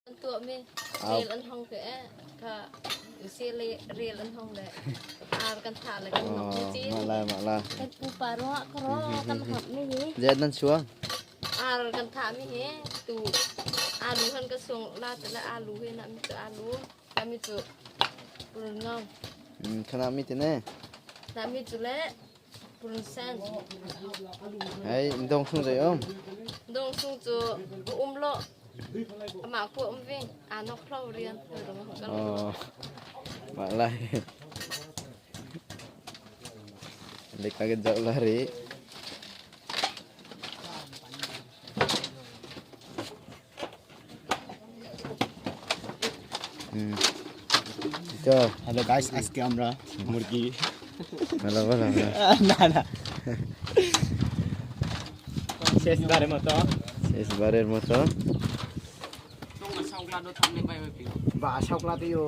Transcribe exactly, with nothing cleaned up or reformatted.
An tuah mi. Au. Rel an hawng kha e. Kha, u si le, rel an hawng le. Ar kan thah le kan nawk mi chin. Mah lai, mah lai. Kan pu pa ruah ka ruah, kan hawng mi hi. Liat nan suang. Ar kan thah mi hi. Tu alu han ka suang la, tu la alu hi na mi tu alu. Ka mi tu purun ngau. Hmm, kha na mi ti ne. Na mi tu le. Purun sen. Hei, dawng sung zei um? Dawng sung chu um lo. Amah khua um ving. A nawk hlo rian. Oh. Mah lai. Lek ka zauh la ri. Hmm. Hello guys, আজকে আমরা মুরগি। ভালো, ভালো, ভালো। না, না। শেষবারের মতো। শেষবারের মতো। Ba, chocolate yo.